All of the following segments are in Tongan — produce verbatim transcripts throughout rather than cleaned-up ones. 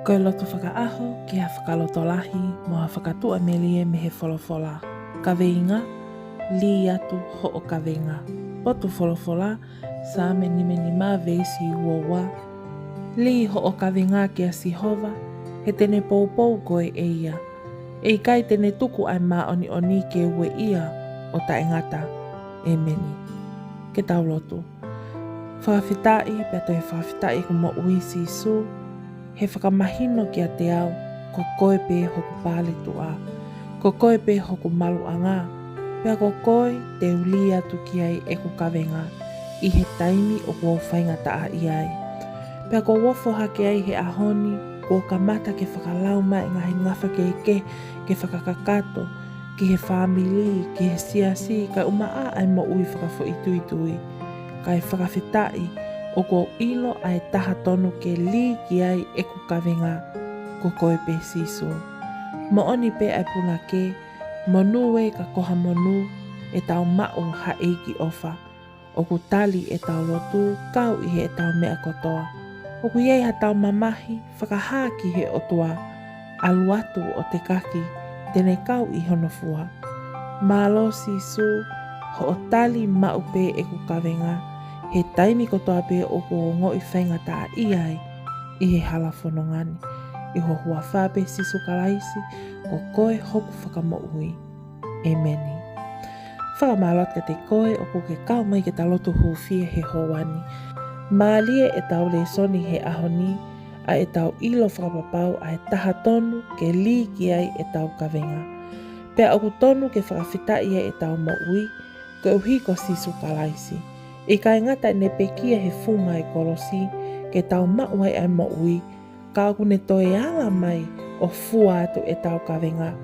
Ko e lotu fakaʻaho ki ha fakalotolahi mo ha fakatuʻamelie mei he folofola. Kaveinga: Lī atu hoʻo kavenga. Potu folofola: Saame nimanima veesi uaua. Lī hoʻo kavenga kia Sihova, he te ne poupou koe ʻe ia. ʻE ʻikai te ne tuku ʻa e māʻoniʻoni ke ueʻia ʻo taʻengata. ʻEmeni. Ke tau lotu. Fakafetaʻi, pea toe fakafetaʻi ʻeku moʻui Sīsū, he fakamahino kiate au, ko koe pē hoku paletuʻa, ko koe pē hoku maluʻanga, pea ko koe te u lī atu ki ai ʻeku kavenga, ʻi he taimi ʻoku ou faingataʻaʻia ai. Pea ʻoku ou ofo hake ai he ʻaho ni, ʻoku ou kamata ke fakalau mai e ngaahi ngafa kehekehe ke fakakakato, ki he fāmili, ki he siasi, kae ʻumaʻā ʻa e moʻui fakafoʻituitui. Kae fakafetaʻi, ʻoku ou ʻilo ʻa e taha tonu ke lī ki ai ʻeku kavenga, ko koe pē Sīsū. Moʻoni pē ʻa e punake, monū ē ka ko ha monū, ʻe tau maʻu ha ʻEiki ʻofa. ʻOku tali ʻetau lotu, kau ʻi heʻetau meʻa kotoa. ʻOku ʻi ai haʻatau mamahi, fakahā ki he ʻOtua. ʻAlu atu ʻo tekaki, te ne kau ʻi hono fua. Mālō Sīsū, hoʻo tali maʻu pē ʻeku kavenga, he taimi kotoa pē ʻoku ou ongoʻi faingataʻaʻia ai ʻi he hala fononga ni. ʻI ho huafa pē Sīsū Kalaisi, ko koe hoku Fakamoʻui. ʻEmeni. Fakamālō atu kiate koe ʻoku ke kau mai ke ta lotu hūfia he houa ni. Mālie ʻetau lēsoni he ʻaho ni, ʻa ʻetau ʻilo fakapapau ʻa e taha tonu ke lī ki ai ʻetau kavenga. Pea ʻoku tonu ke fakafetaʻi ai ʻetau moʻui, koeʻuhi ko Sīsū Kalaisi. ʻIkai ngata ʻene pekia he funga ʻo e kolosi, ke tau maʻu ai ʻa e moʻui, ka ʻoku ne toe ala mai ʻo fua atu ʻetau kavenga,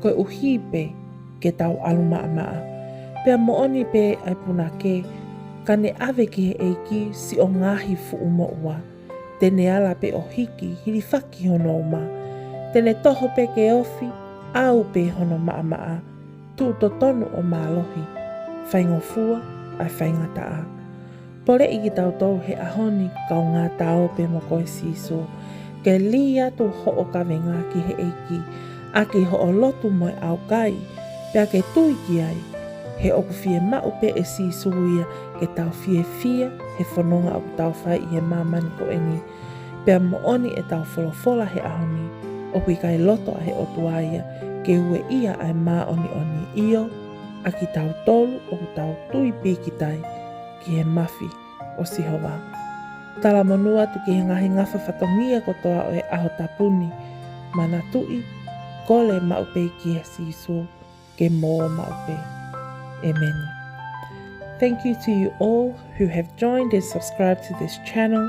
koeʻuhi pē ke tau ʻalu maʻamaʻa. Pea moʻoni pē ʻa e punake, ka ne ʻave ki he ʻEiki siʻo ngaahi fuʻu moʻua. Te ne ala pē ʻo hiki, hilifaki hono uma. Te ne toho pē ke ofi, ʻau pē hono maʻamaʻa. Tuʻu totonu ʻo mālohi, faingofua ʻa e faingataʻa. Poleʻi kitautolu he ʻaho ni, kaungā Ta ō pē mo koe Sīsū, ke lī atu hoʻo kavenga ki he ʻEiki, ʻaki hoʻo lotu mo e ʻaukai, pea ke tui ki ai. He ʻoku fiemaʻu pē ʻe Sīsū ia ke tau fiefia he fononga ʻoku tau fai ʻi he māmani ko eni. Pea moʻoni ʻetau folofola he ʻaho ni, ʻoku ʻikai loto ʻa e ʻOtua ia ke ueʻia ʻa e māʻoniʻoni, ʻio, ʻa kitautolu ʻoku tau tui pīkitai ki he mafi ʻo Sihova. Talamonū atu ki he ngaahi ngafa fatongia kotoa ʻo e ʻaho tapu ni. Manatuʻi, kole maʻu pē kia Sīsū, ke mō maʻu pē. ʻEmeni. Thank you to you all who have joined and subscribed to this channel.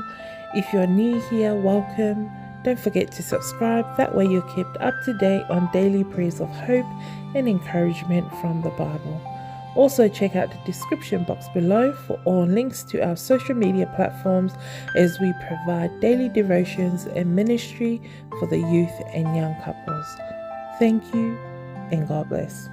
If you're new here, welcome. Don't forget to subscribe. That way you're kept up to date on daily prayers of hope and encouragement from the Bible. Also, check out the description box below for all links to our social media platforms as we provide daily devotions and ministry for the youth and young couples. Thank you and God bless.